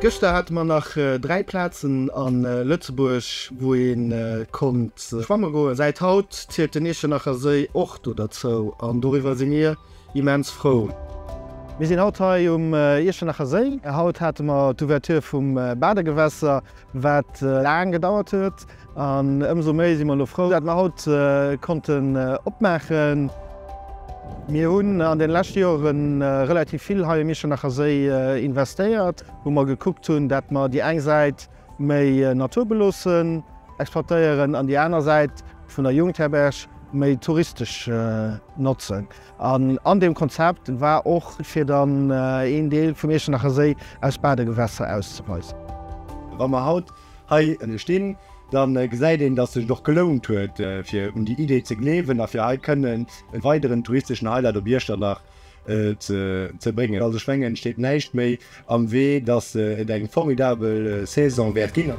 Gëschter hate mer nach 3 Plazen a Lëtzebuerg, wou ee konnt schwamme goen. Säit haut zielt den Iechternacher Séi och do derzou an doriwwer si mir immens frou. Mir sinn haut hei um Iechternacher Séi. Haut hate mer d'Ouverture vum Badegewässer, wat laang gedauert huet. An ëmsou méi si mer elo frou, dat mer haut konnten opmaachen. Mir hunn an den leschte Jore relativ vill hei um Iechternacher Séi investéiert, wou mer gekuckt hunn, dat mer déi eng Säit méi naturbeloossen exploitéieren an déi aner Säit vun der Jugendherberg méi touristesch notzen. An an deem Konzept war och, fir dann een Deel vum Iechternacher Séi aus Badegewässer auszeweisen. Wa mer haut hei stinn, da gesäit een, dass sech et och gelount huet, fir un déi Idee ze gleewen a fir hei kënnen e weideren touristeschen Highlight op Iechternach ze bréngen. Also ech mengen, et steet näischt méi am Wee, dass et eng formidabel Saison wäert ginn.